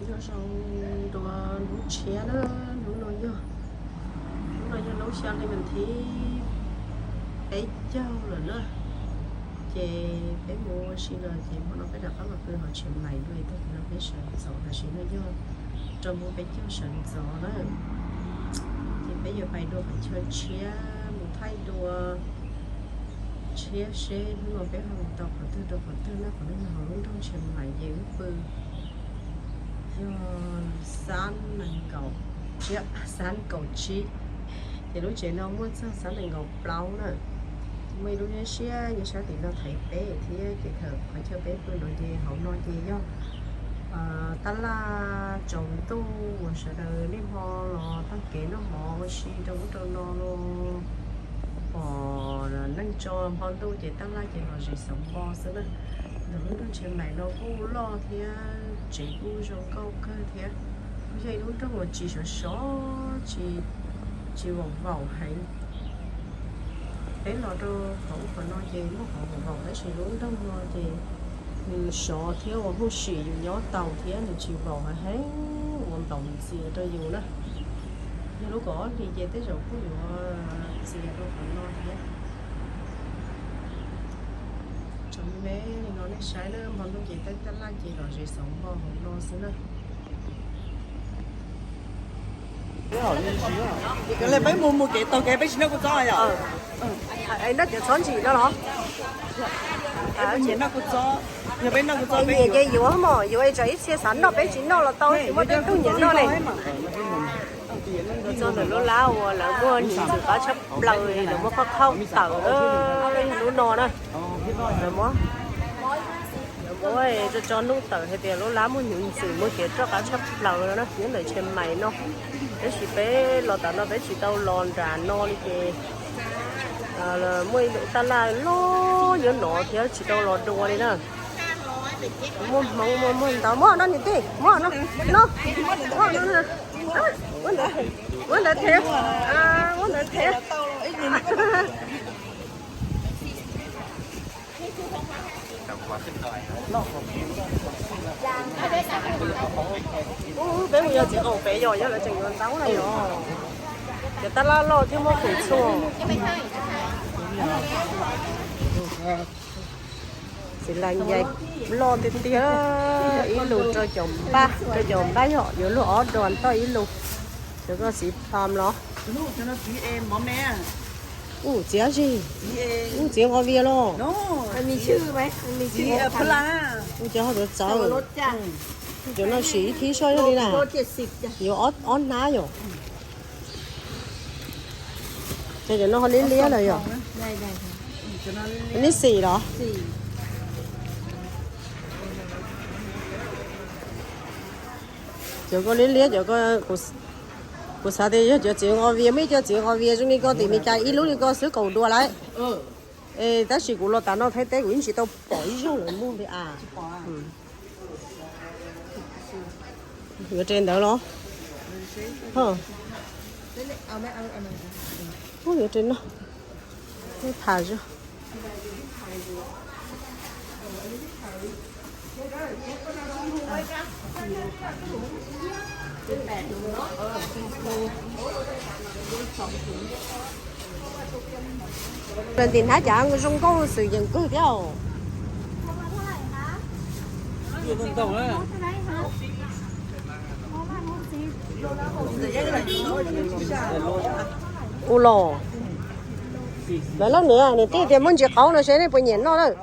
Nyob zoo dua hnub tshiab na, hnub no yog, hnub no yog lub xya hli vas thib peb caug lawm na. Ces peb mus ua si los ces hmo no peb rov qab los pw hauv Chiang Mai dua, tag kis no peb sawv ntxov, tam sim no yog rau moos peb caug sawv ntxov na. Ces peb yuav pais dua qhov chaw tshiab mus thaij dua tshiab seb hnub no peb ho mus tau qhov twg rau qhov twg na. Qhov no yog hauv lub nroog Chiang Mai ces wb pw yog xab nees nkaum, xab kaum tsib, ces lub tsev no muaj txog xab nees nkaum plaub na. Muaj ib lub siab siab nyob sab tim no thaiv peb thiab, ces thaum qhov chaw peb pw no ces hauv no ces yog tab laj tsaus ntuj uas sawv daws niaj hmo los taug kev noj mov ua si rau ub rau no los pom neej tso hmo ntuj ces tab laj ces los zis xauv npo xwb na. Ntawm lub nroog Chiang Mai no kuj loj thiab tsev kuj zoo nkauj kawg thiab. Kuj yog ib lub nroog uas tsis sov sov, tsis, tsis vaum vaum heev. Peb los rau qhov ub qhov no ces muaj qhov vaum vaum tab sis lub nroog no ces nws sov thiab ua huj sim yus nyob tau thiab nws tsis vaum heev ua ntaus ntxias rau yus na. Yog lub kaum ob hlis ces tej zaum kuj yuav ntxias rau qhov no thiab. Tsom me li no nej saib na, hmo ntuj ces tej tab laj ces los zis xauv npo hauv no xwb na. Yog li peb mus mus kev taug kev peb tsis noj kua txob yom? Noj cov txhob ntsim no los? Noj kua txob, yog peb noj kua txob peb nyiam ces yuav mog, yuav tsam ib txhia xav noj peb tsis noj los tau, tsis muaj tej tug nyiam noj ne. Txog ntawm lub lab uas lawv muaj hnyuv ntxwm qab tshaj plaws, lawv muab qhov qhaub tawm, lub no na. Lawv muab, lawv muab tso tso nub tawm hais tias lub lab muaj hnyuv ntxwm muaj kev roj qab tshaj plaws no na, nyob ntawm Chiang Mai no. Tab sis peb los tom no peb tsis tau los nram no li ces muaj ib lub tab laj loj nyob no thiab tsis tau los dua li na. Muaj hmoov muaj muag ntau, muab no niam tij, muab no, no, muab no, muab ntawd, muab ntawd thiab, muab ntawd thiab. Ub, peb mus yog txiv qaum pem yog, yog lawv tseem yuav ntaub na yog. Cov tab laj loj thiab muaj qus txhua. Txiv laim yais loj tiag tiag, ib lus rau caum pab, rau caum pab yog yuav luag ob dua toj ib lus. Cov ko txiv pham los? Ub, txiv dab tsi? Ub, txiv nqo vias los? Ub, cov ho txawv txawv. Cov no sim ib thib soj yog li na. Yuav ob hnab yom. Cov no ho liab liab lawm yom. Neb xim los? Cov ko liab liab, cov ko, kuv xav tias yog cov txiv nqo vias, muaj ib co txiv nqo vias zoo li ko tim Meskas ib lub li ko xwb kaum dua lawm. Es tab sis kuv los tas no Thaib teb kuv yeej tsis tau pom ib zaug lawv muag li as. Yuav rau ntawd los? Yuav rau no, tham zog. Los tim hnab cas zoo nkauj xwm yeem kawg thiab. Ua los, lawv loj nws niam tij tias muab ntsis qaub no seb nej puas nyiam noj lawm.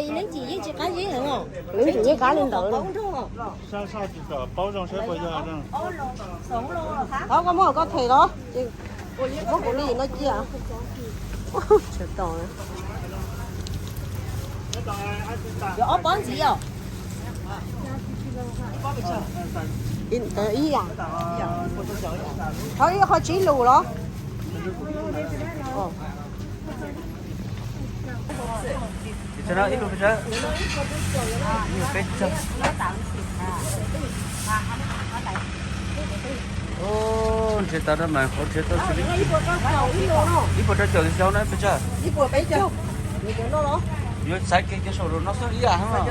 Nws tsis yeej qab li ntawd. Thov koj muab koj them los, muab kuv li no cia. Ob pob ntxiv os. Ib yam. Thov ib qho tsib lus los? Nrhiav tau rau mas qhov nrhiav tau xws li ib puas rau caum li xyov na pes tsawg. Yuav xaiv kiag cov saum no xwb ib yam heev.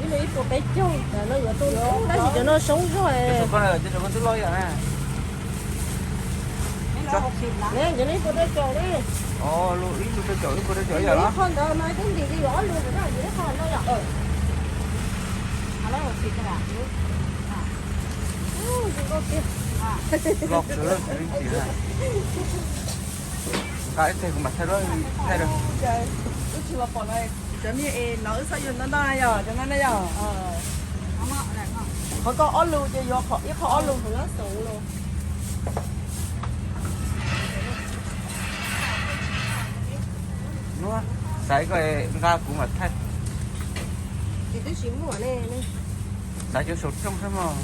Ib puas peb caug, no yuav tuaj, tab sis cov no soob zog. Cov no, cov no twb loj ib yam na. Cov no ib puas rau caum ne. Ib lus rau caum, ib puas rau caum ib yam los? Qhov ntawd mas twb ntim li yuav ob lus ntawd na, yuav ib qho no yom. Loj kawg li. Nqa ib teg kuv mam thaij, thaij rau. Wb tsis los pom no, cov niag es no wb txhob yuav no no yom, cov no na yom. Qhov ko ob lus ces yuav ib qho ob lus. Xaiv koj nqa kuv mam thaij. Xaiv cov saum rooj xwb mog.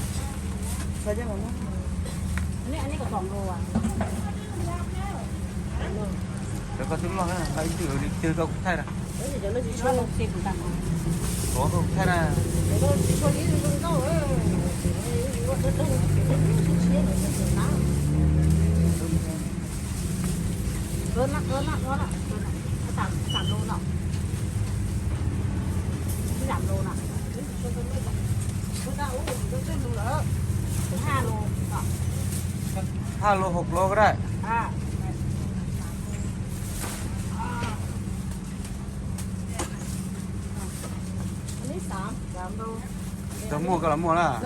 Cov koj twb loj, nqa ib tug li twg koj kuv thaij na. Koj kuv thaij na. Hai lô hộp lô cái đấy. Tao mua koj los mua na.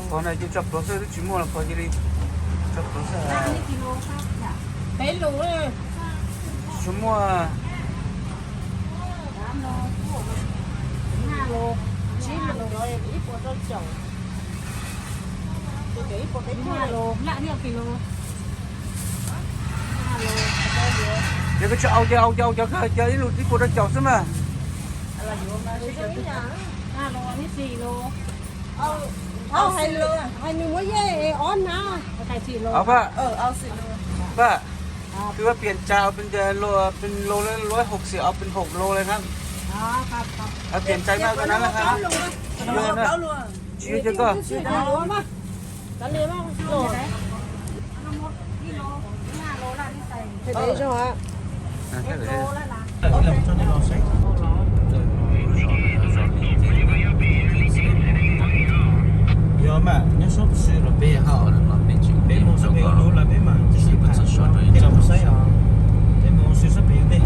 Qhov no ces tso pluav xwb, twb tsis muaj los qhov cia li tso pluav xwb. Tsis muaj. Yog koj tsis au ces au ces au cov kawg, cov ib lus ib puas rau caum xwb mas. Paj, paj, cứ peb pias tsa au pes lus, pes lus, lus hauv xwm au pes hauv lus li na. Pias tsa mas ua na. Tsis yog koj. Yog mas nyob sab pes xwb los peb, peb mus sab pes lub los peb mam tsis tsis pam tej los mus saib os. Peb mus xwb sab pes yus tej.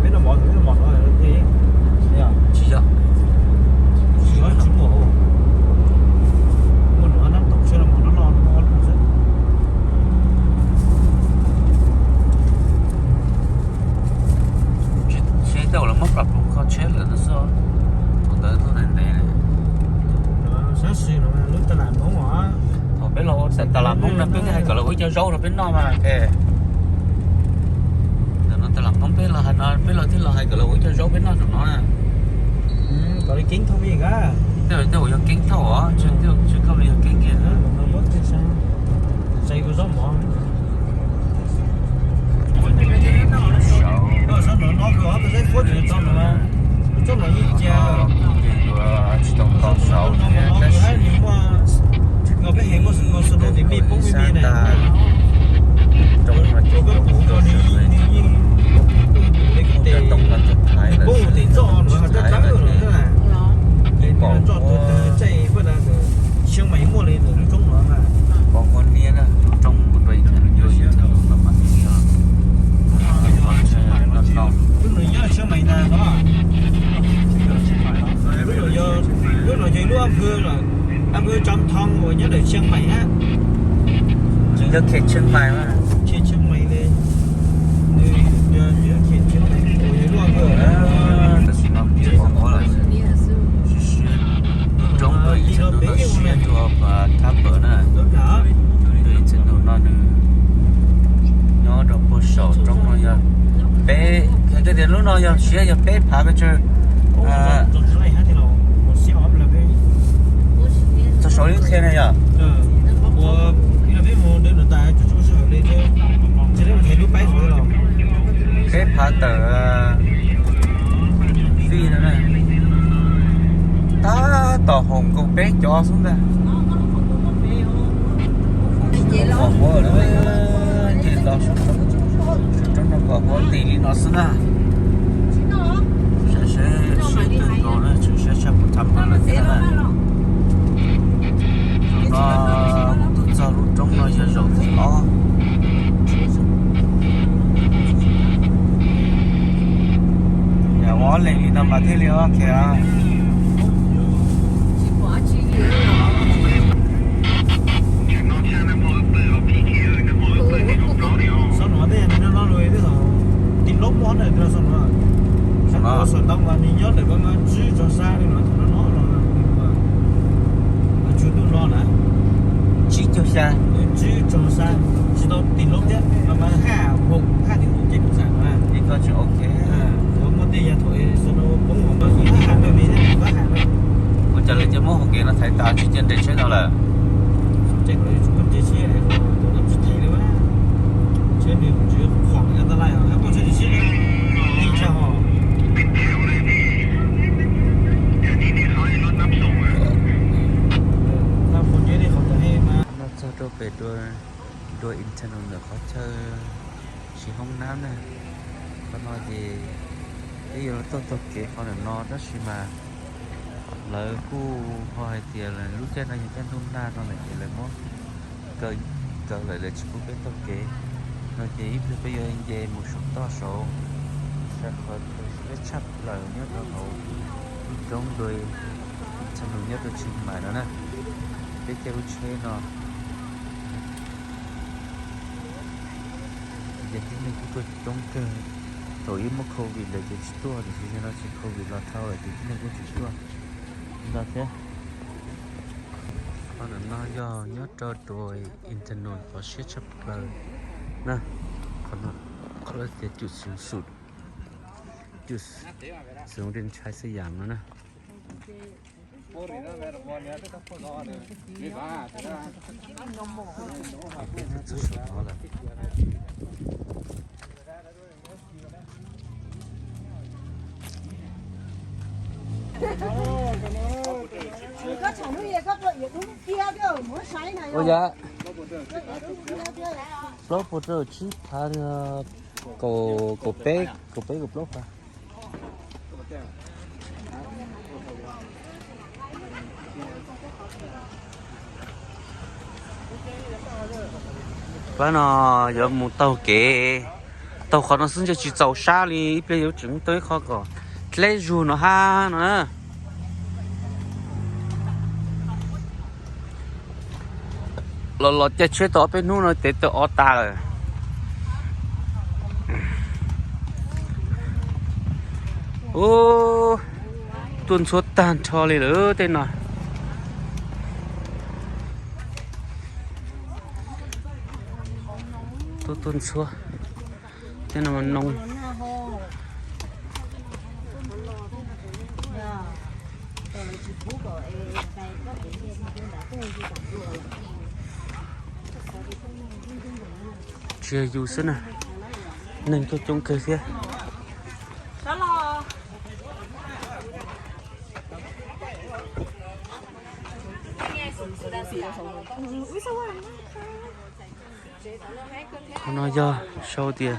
Peb no mov, peb no mov no tsis yog, tsis muaj, muaj nab tom sab no mov no no xwb. Seb tej zaum lawv muab plam ploog kho tsheb lawm no xwb, tus ntawd tuaj ntev ntev. Sab xis no lub tas lam Hmoob os. Thaum peb los tas lam Hmoob no peb hais kom lawv ua ib co zaub rau peb noj mas. Ntawm no tas lam Hmoob peb los hais no peb los thiaj los hais kom lawv ua ib co zaub peb noj zaum no na. Kom li keeb thauj li ka. Tej zaum yog keeb thauj os, tsis thauj li yog keeb kiag. Tsis tau tau saud thiab tab sis peb xav tas roob no ces rau sawv daws, toob no thaij lawm, thaij lawm thiab ib pom ua, pom ua niab na, lub roob kuv rau ib txhia nws yuav ib txhia no mas no no. Lub no yog lub ab pw lawm, ab pw Tsom Thoo uas nyob ntawm Tsheej Maim na. Tsis yog Khes Tsheej Maim mas, Khes Tsheej Maim li, nws yog Khes Tsheej Maim uas yog lub ab pw. Tam sim no kuv pom ua lawm, siab siab, lub roob rau ib txhia ntu no siab dua pas thab pawg na. Rau ib txhia ntu no nws nyob rau puag saum roob no yog peb, hais tias lub no yog siab yog peb phav pes tsawg, txog saud li qhia na yog peb phav tawm, Tab tom haum nkaus peb cov xwb ntag. Qhov huab, nce los roob no qhov huab nti li no xwb na. Saib saib siab twg nkaus na, tshwm siab tshaj puag tham lawm thiab na. Zaum no kuv tuaj txog lub roob no yog zaum thib ob. Yam ua ob leeg li no mas thiaj li ok. Xov nuav tej yam no no lug tej zaum tim lub mob ntawm xov nuav, xov ntoo mas nws nyob ntawm koj mas tsib rau sab li no, thaum no no los tsuas ntuj no na. Tsib caug xya, tsib rau sab, tsis tau tim lub thiab, no mas haj hoom haj tim lub ces kuv xav no na. Li koj tsis ok. Muaj tej yam thaum xov nuav poob hauv no yus haj has rau nws thiab nws txhob has na. Ua cas lawv cia muab hauv kev no thaiv tas tsis cia nres tsheb no lawm? Tsheb no tsis thaiv li, tsheb nws tsis khoom li tas lais os, koj tsheb tsis sib li tshaj hos. No txog rau pem dua internal ntawm qhov chaw siv hoob nab na. Qhov no ces peb yuav tuaj taug kev qhov ntawm no tab sis mas lawv kuj ho hais tias lub caij no yog caij ntuj nag no lawm ces lawv muab kaw lawm, lawv tsis pub peb taug kev no ces ib pliag peb yuav nce mus saum toj saud, rau qhov peb tshaj plaws nyob rau hauv lub roob dua internal nyob rau Chiang Mai no na. Peb caij lub tsheb no ces tib neeg kuj tuaj coob kawg. Thaum ub muaj covid lawm ces tsis tuaj, tiam sis zaum no tsis covid los dhau lawm ces tib neeg kuj tsis tuaj ntau thiab. Qhov ntawm no yog nyob rau dua internal qhov siab tshaj plaws na. Qhov no qhov lawv tias cụm xuyuv xum, cụm xuyuv điện tshais Siam no na. Ua cas plaub puas rau tsib phav, kaum, kaum peb, kaum peb kaum plaub phav. Pab no yuav mus taug kev, taug qhov no xwb ntshe tsis txaus sab li, ib pliag yuav tseem taug ib qho kom dleb zug no hab no na. Los los caij tsheb tau ob peb hnub no tes taw o tas lawm. Ub, tuaj ntxhua tag nrho li lawm tej no. Tuaj tuaj ntxhua tej no mas noo. Tsis yog yus xwb na, neeg tuaj coob kawg thiab. Qhov no yog sau tias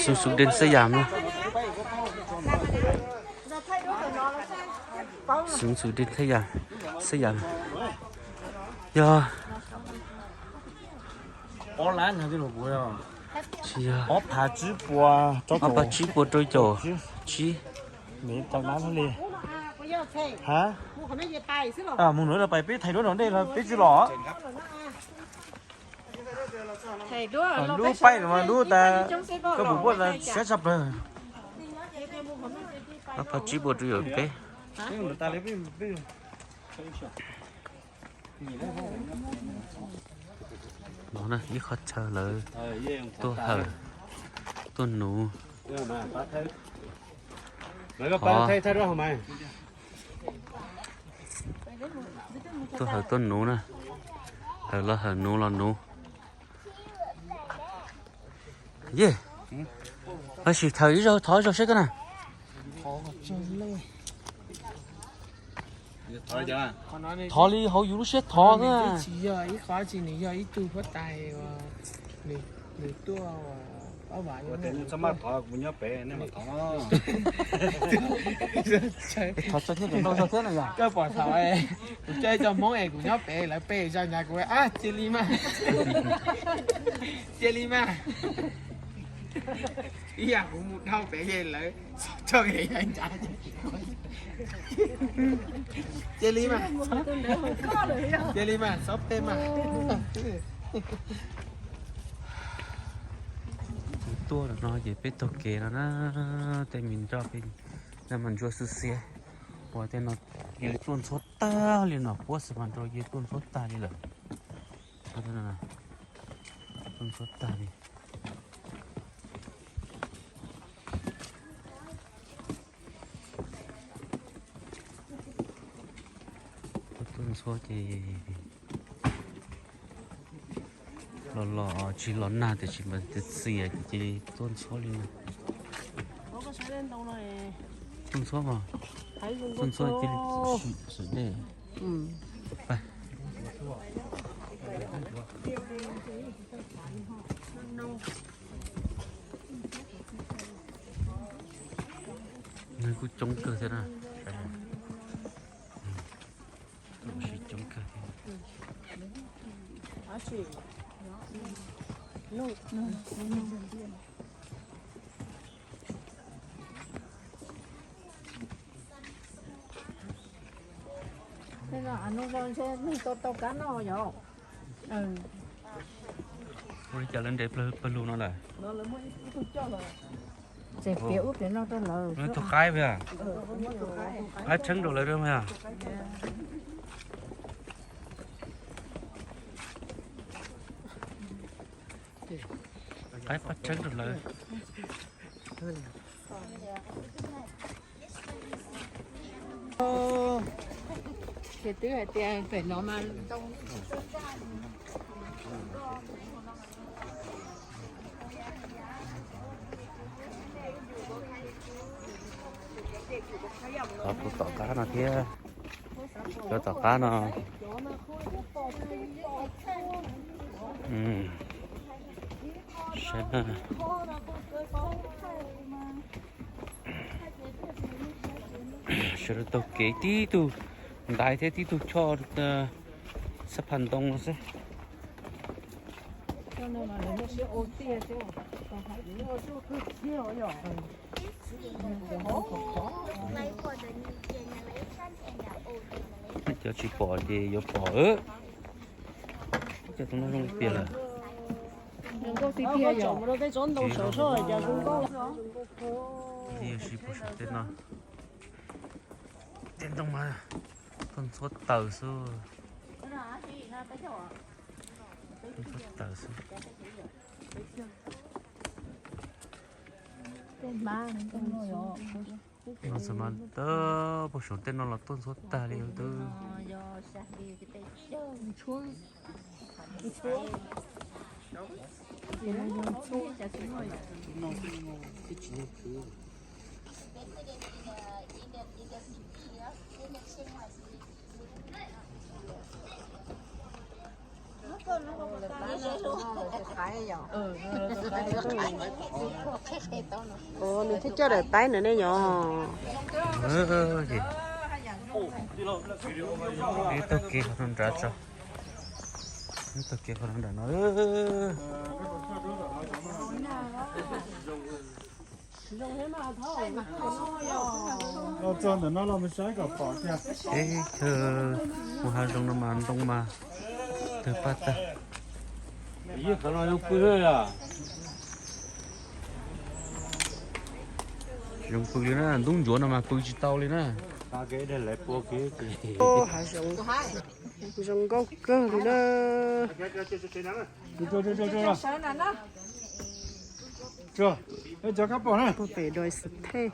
xum xum dej xab yam no. Xum xum dej xab yam, xab yam yog ob phav tsib puas rau caum tsib. Mus no pais peb thaij duab no dej los peb tsis los. Lub paib no mas lub tas koj pum puab tas siab tshaj plaws. Ob phav tsib puas rau caum peb. No ib qhov chaw lawv tuaj hawm, tuaj nuv. Tuaj hawm tuaj nuv na. Hawm los hawm nuv los nuv. Yej, tab sis thawm ib zaug thov ib zaug seb koj na. Thov li hauv yus lub siab thov xwb. Tsis yog ib qho tsis, nws yog ib tug huab tais, nws tuaj, ua teb nws txhob maj thov kuv nyob pem nej mam thov. Thov tso thiab, nrau zog thiab no yog. Koj pom thaum kuv coj ib co Hmoob es kuv nyob pem lawv pem zog ntag kuv, cia li mas, cia li mas. Ib yam kuv mus dhau pem es lawv tso ntawd, cia li mas, cia li mas, txhob pem mas. Ces tuaj no ces peb taug kev no na, tej me nroj peb, no mas ntsuab xwb xiab, ua tej no cia li tuaj ntxhuab tag li no, puab xwb mas nrau cia li tuaj ntxhuab tag li lawm. Tuaj ntxhuab tag li. Tuaj ntxhuab ces los los tsis los nag tiam sis mas txias txias ces cia li tuaj ntxhuab li no. Tuaj ntxhuab mas, tuaj ntxhuab cia li sawv dej. Neeg kuj coob kawg thiab na. Sib coob kawg thiab. Nws tau tau kab noj yom. Ua li cas lawv nres pawg lug no lawm? Tseem piav ub piav no rau lawv. Lawv tus qaib, qaib tsheeb rau lawv. Qaib paj tsheeb rau lawv. Ces twb hais tias pem no mas ntoo. Cov tom qab no thiab, cov tom qab no. Saib na. Sawv daws taug kev, tib tug ntaiv thiab tib tug choj xab phas ntoo no xwb. Cov tsis pom ces yuav pom. Cov tus no zoo pias lawm. Tej no, tej ntoo mas tuaj ntxhuab taws xwb. Ntxhuab taws xwb. No xwb mas, puag saum tej no los tuaj ntxhuab tag li twb. Nws thiaj coj daim taib ntawd ne yom. Neb taug kev qhov no nrad tso. Neb taug kev qhov no nrad no. Txog ntawm no los mus saib kom pom tiag. Teb chaws mus hav zoov no mas ntoo mas twg paj tag. Zoo pw li na, ntub ntsuav no mas pw tsis tau li na. Hav zoov zoo nkauj kawg li na. Puag pem dais Xwm Thej,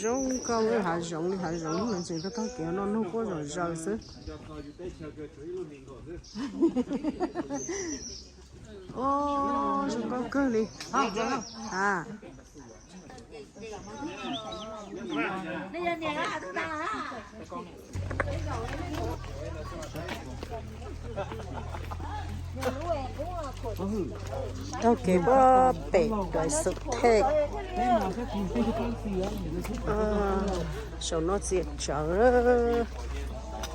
zoo nkauj, hav zoov li hav zoov, ntseeg tag tog kev no nug quaj zom zaws xwb. Zoo nkauj kawg li. Taug kev puag pem Doj Xub Thej. Saum no txias tsawv,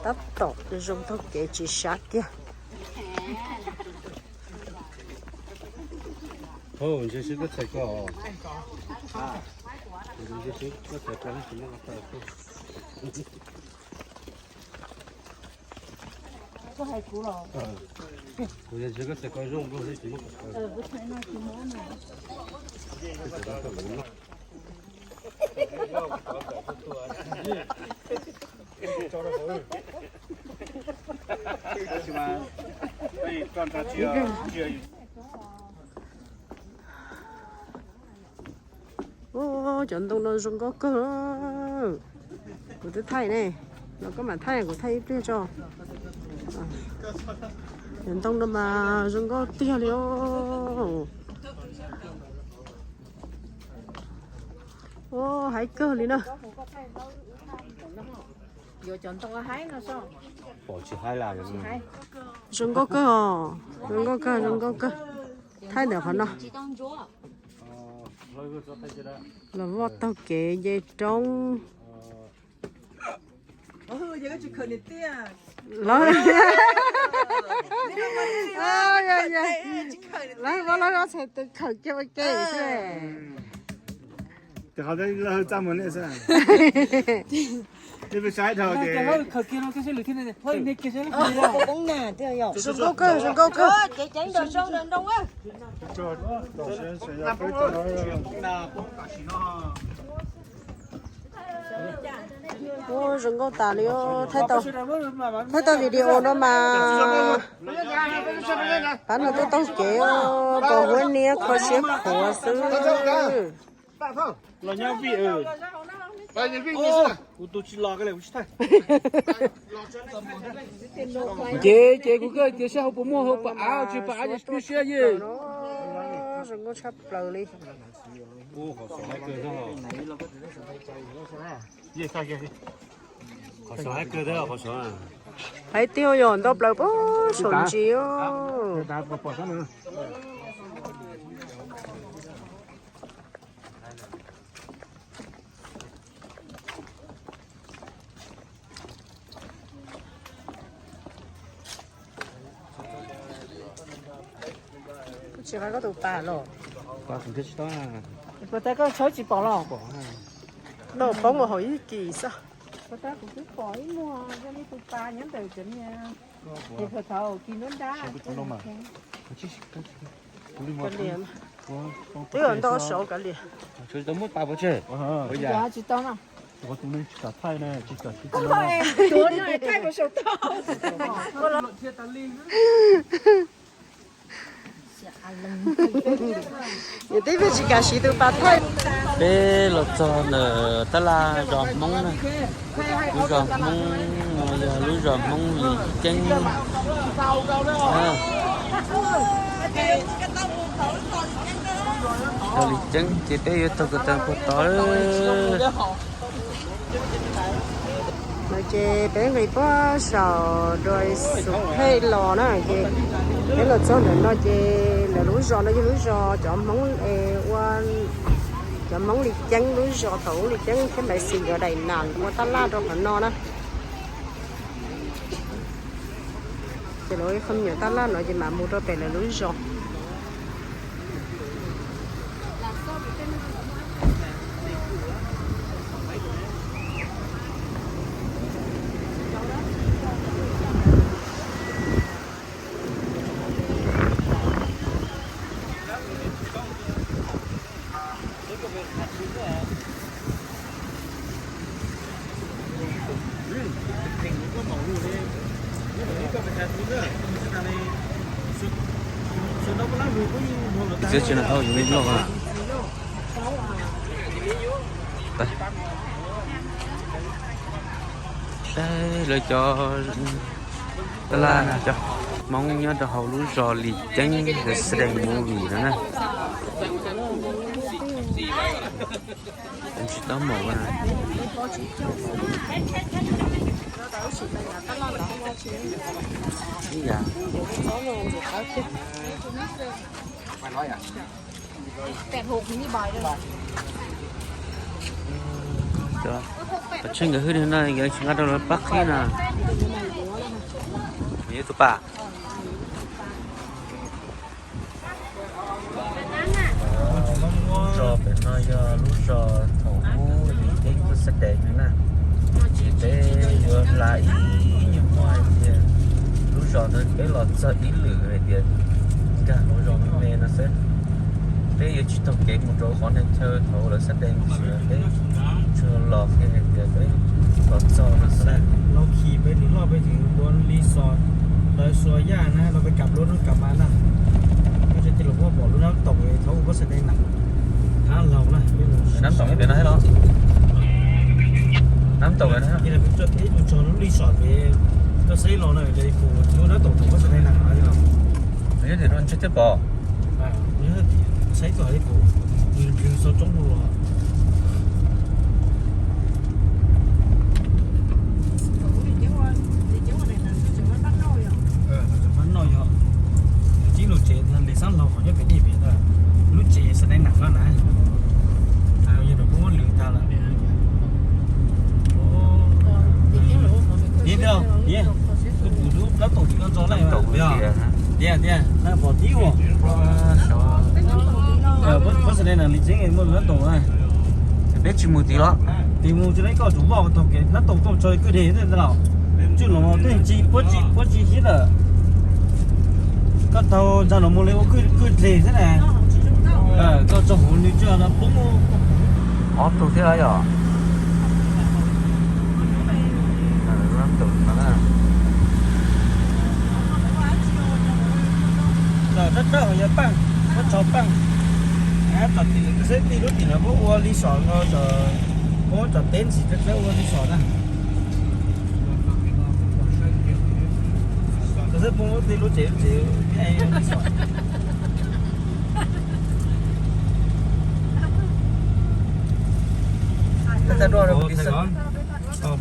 tab tom zoo taug kev tsis sab kiag. Ua, cov ntoo no zoo nkauj kawg. Kuv twb thaij ne, los koj mam thaij, kuv thaij ib pliag tso. Cov ntoo no mas zoo nkauj tiag li os. Ua, haib kawg li na. Zoo nkauj kawg os, zoo nkauj kawg, zoo nkauj kawg. Thaij ntawm qhov no. Los voj taug kev nce roob. Los, lawv muab lawv ob txhais tes khawm kiag ua ke xwb. Zoo nkauj kawg, zoo nkauj kawg. Ua, zoo nkauj tas li os. Thaij tau video no mas pab no tuaj taug kev os, pos huab niab kho siab khuav xwb. Nce ces kuv koj tias sab hauv puas muaj hauv pas av, tsis pas av ces pib siab ye. Zoo nkauj tshaj plaws li. Haib tiag yog ntau plaws puag saum ntsis. Tsis qab koj tus pas los? Pas kuv thiaj tsis tau. Puas tas koj tshawb tsis pom los? Tau poob ua hauv ib kis xwb. Puas tas kuv twb pom ib muag zoo li tus pas nyob ntawm cov niag, es thaum thaum kis nruab nrab. Twb yog nto saud kav liam. Tsis tau na. Tuav no thaij puas saum tau. Yog tib pliag tsis kam siv tus pas thaij. Peb los txog ntawm tab laj zos Hmoob na. Lub zos Hmoob no yog lub zos Hmoob Lis Ceeb. Zos Lis Ceeb ces peb yuav taug kev taug puag tod. No ces peb nqis puag saum Doj Xub Thej los na, ces peb los txog ntawm no ces lawv lub zos no yog lub zos cov Hmoob, ua, cov Hmoob Lis Ceeb lub zos thaum ub Lis Ceeb thiab Maiv Xis nkawd daim nam ua tab laj rau qhov no na. Ces lawv ib qho me nyuam tab laj no ces mam mus rau pem lawv lub zos. Tsis tau yus li loj a. Lawv cov tab laj cov Hmoob nyob rau hauv lub zos Lis Ceeb The Sting Movie no na. Tsis tau mus na. Ib yam. Cov, cov tsheb nkawd hwb no nkawd tsis nqa rau lawv pab qhib na. Yog tus pam. Lub zos pem no yog lub zos thaum ub Lis Ceeb tuaj sab dees no na. Ces peb yuav hla ib nyuag hmo hais tias lub zos ntawd peb los txog ib lwm hais tias nkag hauv zos me me no xwb. Peb yuav tsis taug kev mus rau qhov neeg chaw thaum lawv sab dees mus tsis, peb tsuas los kiag hais tias peb los txog no xwb na. Lawv khi peb tus loj peb tseem ua Lis Xos, lawv Xua Yaj na, lawv peb kam lub hnub kam mas na. Peb tseem los muab pom lub nab toom thaum ub sab dees na. Thab laug na. Nab toom pem no thiab los? Nab toom pem no. Ib tus tso lub Lis Xos ces koj saib los na, lub nab toom thaum ub sab dees na. Nws nyob tim no ntshe thiaj pom. Saib txog ib tus, nws nqis xov coob los. Pab noj yog Lis Ceeb lub tsev, Lis Xab Laug qhov nyob pem dej pem ntawd, lub tsev sab dai nam no na. Yog rau kuv muab lwm tag lawm. Tiag tiag, tiag, kuv pum lub plab toom tim ko ntxo lawm. Tiag tiag, na pom tib ua. Pab sab dai nam Lis Ceeb muaj lub plab toom na. Peb tsis mus tim los, tim mus tsis laib koj tsum voj tau kev plab toom tuaj tso kwj deg thiab los. Tswj los tej tsis puab tsis puab tsis xib lawm. Koj tau ntsa los mus li ua kwj deg thiab na. Koj tso hauv nws tsuag no poob. Ob tug thiab yom. Rab rab yog paaj, muab tso paaj. Tom tim lawv seb tij lub tim lawv puab ua Lis Xos no, puab tso teb ntxiv rab rab ua Lis Xos na. Tau seb puab tij lub tsev, lub tsev Lis Xos.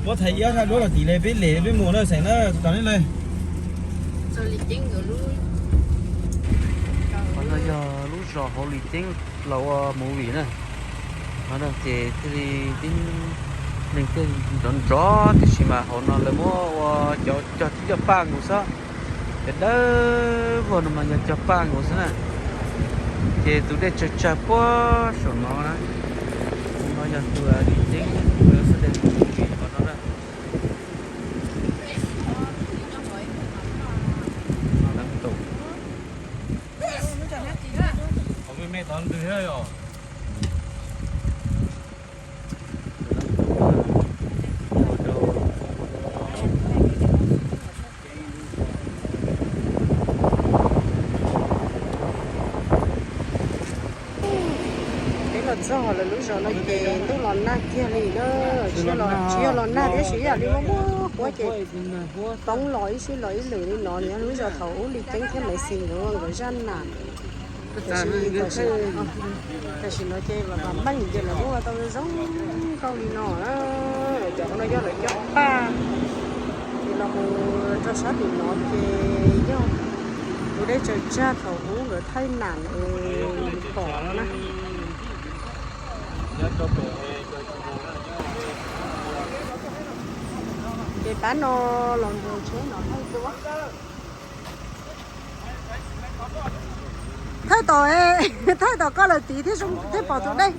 Puab thaij ib thaj duab los tim le peb le peb mus na xeem na, tos neb le. Qhov no yog lub zos hauv Lis Ceeb los ua movie na. Qhov no ces thiaj li tib neeg thiaj nrov nrov tiam sis mas hauv no lawv muab ua cov cog tib cov paj nkaus xwb. Cov dawb vog no mas yog cog paj nkaus xwb na. Ces tus dej tsawg tsawg puag saum no na. No yog tus Lis Ceeb xab deg movie qhov no na. Peb los txog lawv lub zos no ces ntuj los nag kiag li na. Tsis yog los nag thiab, tsis yam li muaj muaj huab ces poob los ib sij los ib lwm li no. Nws yog lub zos thaum ub Lis Ceeb thiab Maiv Xis nkawd ua nkawd zaj nam. Tam sim no ces vam meej ces lawv muab ua tau zoo nkauj li no. Cov no yog lawv cov paj, ces los mus rau sab tim no ces yog tus dej tsaws tsag thaum ub nkawd thaij nam es pom no na. Ces pab no los mus tsheb no thaij duab. Thaij tom, thaij tom koj lawm tid thiaj pom tus dej.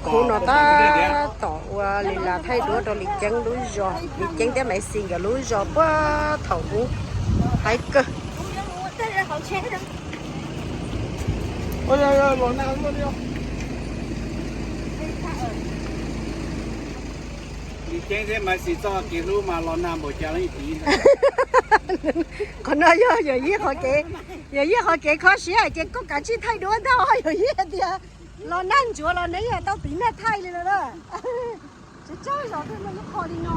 Khub no tab tom ua li las thaij duab rau Lis Ceeb lub zos, Lis Ceeb thiab Maiv Xis nkawd lub zos puag thaum ub. Haib kawg. Lis Ceeb thiab Maiv Xis txoj kev hlub mas los nag npaum cas los yeej tiv ntag. Qhov no yog Yawm Yij qhov kev, Yawm Yij qhov kev kho siab ces koj kav tsij thaij duab ntag. Yawm Yij hais tias los nag ntsuav los neb yeej tau tiv nag thaij li lawm na. Tsis tsawg zaus twg muaj lub qhov li no.